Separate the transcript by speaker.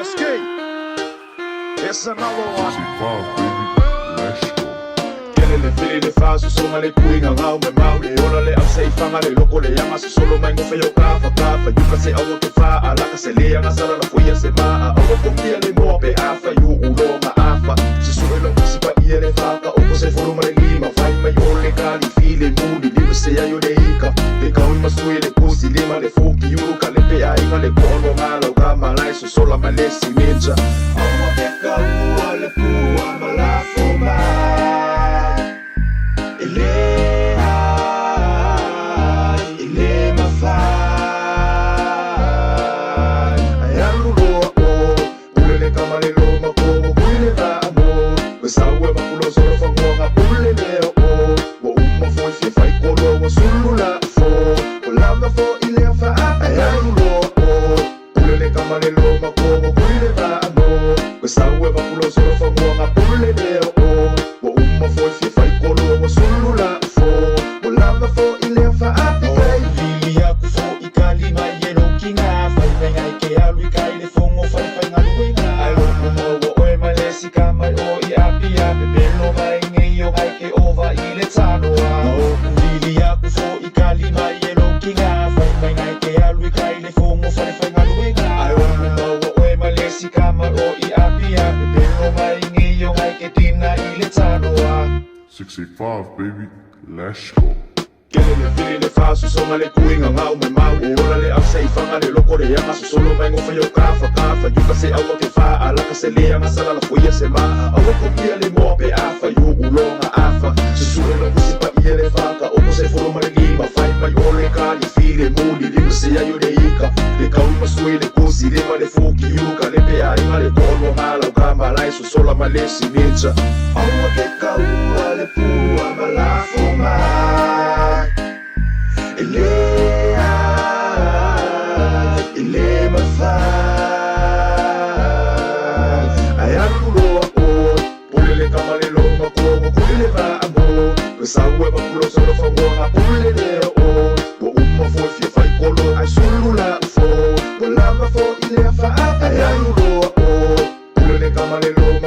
Speaker 1: Ski. It's another one.
Speaker 2: 65, baby. Let's go.
Speaker 1: Kele le fili le fasu so le kuinga ngau me mau le ola le au se ifanga le loko le yanga so solo mai ngofe yo kafa kafa yuka se awa ke fa alaka se le yanga sala la fuia se ma awa komia le moa pe afa yu ulonga afa sisu elo si pa ia le faka oko se fulu ma le lima fai mai ole kali file muli lima se ayo le ika le kaui masui le kusi lima le fuki yuru ka le pe ainga le kono ngala uka malai so sola malesi ninja awa ke kaua le pua malafo mai Ele ai, ele mafai. Ai alu loa o, pule le kama le loma ko, kui le va'a mo. Ua sau e mapulo solo fangoga pule lea o. Ua uma foi fia fai kolo ua sulu la fo. O lava foi lea faapi. Ai alu loa o, pule le kama le loma ko, kui le va'a mo. Ua sau e mapulo solo fangoga pule lea o. Ua uma foi fia fai kolo ua sulu la fo. O lava foi lea faapi. Lili aku fo i kalima i e lokinga Fai mai ngai ke alu i kai le fongo fai fai ngaluenga Ai loku maua oe mai le sika mai o i apia Pepelo mai ngei o ngai ke ova i le tanoa Oku lili aku fo i kalima i e lokinga Fai mai ngai ke alu i kai le fongo fai fai ngaluenga Ai loku maua oe mai le sika mai o i apia Pepelo mai ngei o ngai ke tina i le tanoa
Speaker 2: 65, baby. Let's go.
Speaker 1: Kele le fili le fasu songa le kuinga ngau me mau E ola le au se ifanga le loko le yanga so solo mai ngofe yo kafa kafa Yuka se awa ke fa alaka se le yanga sala la fuia se ma Awa kopia le moa pe afa yu ulonga afa Susu e lo kusi pa ia le faka Oko se folo ma le lima fai mai ole kali file muli lima se ayo le ika Le kaui masui le kusi lima le fuki yuka le pe ainga le kono ngala uka malai so sola malesi ninja Awa ke kaua le pua malafo mai Ele ai, ele mafai. Ai alu loa o, pule le kama le loma ko, kuli le va'a mo. Ua sau e mapulo solo fangoga pule lea o. Ua uma foi fia fai kolo ai sulu la fo. Ua lava foi lea faapi. Ai alu loa o, pule le kama le loma